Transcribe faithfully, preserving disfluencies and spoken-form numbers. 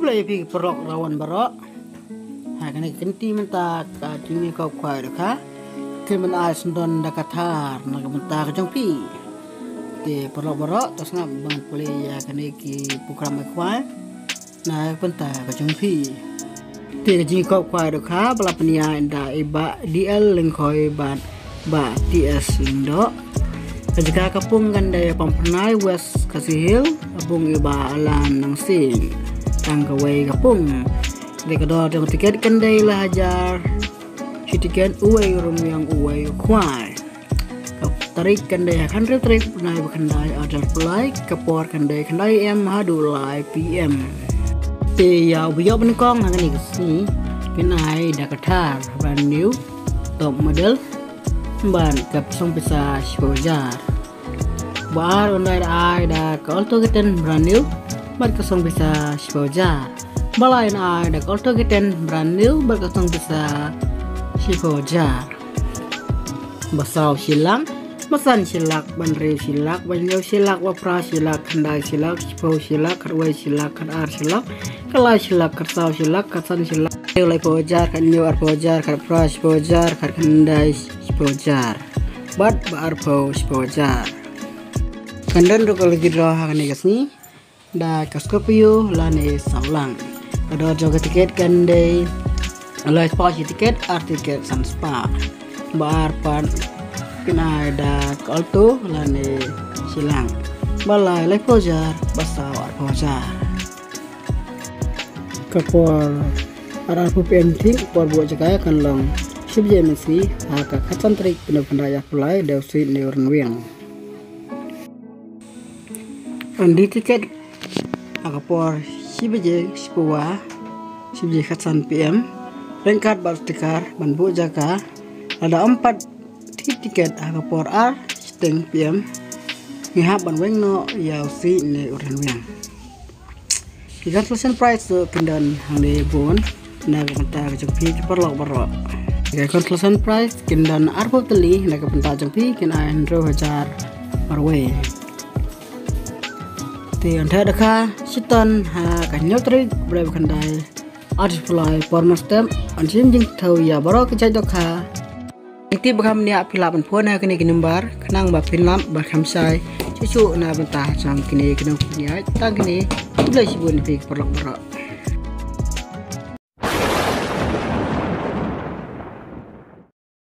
Khublei ïa phi ki paralok rawan baroh. Ha kane ka kynti mynta ka jingïakop khwai dohkha, kin ban ai syndon da ka thar na ka bynta ka jong phi. Te paralok baroh, to sngap ban pule ïa kane ki program ai khwai na ka bynta ka jong phi. Te ka jingïakop khwai dohkha ba la pynïaid da i Bah D L Lyngkhoi bad Bah T S Lyngdoh. Ka jaka ka pung kan dei Pamphyrnai, West Khasi Hills, ka pung i Bah Alan Nongsiej. Tang kawei ka pung. Te ka dor jong ka tiket kan dei lai hajar shi tiket, uwei u rynwieng, uwei u khwai. Ka tarik kan dei ha ka khathynriew tarik bnai ba khyndai arhajar arphew lai, ka por kan dei khyndai A M haduh lai P M. Te ïa uba ïoh ba nyngkong ha kane ka sngi, kin ai da ka thar brand new, top model, bad ka song pisa shiphew hajar. Ba ar un dei da ai da ka Alto K ten brand new bad ka song pisa shiphew hajar. Ba lai un ai da ka Alto K ten brand new bad ka song pisa shiphew hajar. Ba saw shi lak, ba san shi lak, ba hynriew shi lak, ba hynñiew shi lak, ba phra shi lak, khyndai shi lak, shiphew shi lak, khatwei shi lak, khatar shi lak, khatlai shi lak, khatsaw shi lak, khatsan shi lak, laiphew hajar, khathynñiew arphew hajar, khatphra shiphew hajar, khatkhyndai shiphew hajar bad ba arphew shiphew hajar. Kan don ruh ka lucky draw ha kane ka sngi da ka Scorpio lane sawlang. Ka dor jong ka tiket kan dei lai spah shi tiket, ar tiket san spah. Ba ar pat kin ai da ka Alto lane shi lak. Ba lai laiphew hajar, ba saw arphew hajar. Ka por ar arphew P M thik, por buh jaka kan long shi baje mynsngi ha ka khatsan tarik bnai ba khyndai arhajar arphew lai, da u Siej ne u Rynwieng. Yn die tiket ha ka por shi baje shiphew, shi baje khatsan P M. Ryngkat bad sticker ban buh jaka. Lada ym pat die tiket ha ka por ar shiteng P M, ngi hap ban weng noh ïa u Siej ne u Rynwieng. Ki consolation prize ruh kin don hangne bun na ka bynta ka jong phi ki paralok baroh. Ki consolation prize kin don arphew tylli na ka bynta jong phi, kin ai hynriew hajar marwei. Te yn theh dohkha shitom ha ka hynñiew tarik bnai ba khyndai arhajar arphew lai, por mynstep yn shim jingthew ïa baroh ki jait dohkha. Ngi tip ba kham bniah phi lah ban phone ha kine ki number khnang ba phin lap bad kham shai shuh shuh na bynta jong kine ki nongpynïaid. Tang kine, khublei shibun ïa phi ki paralok baroh.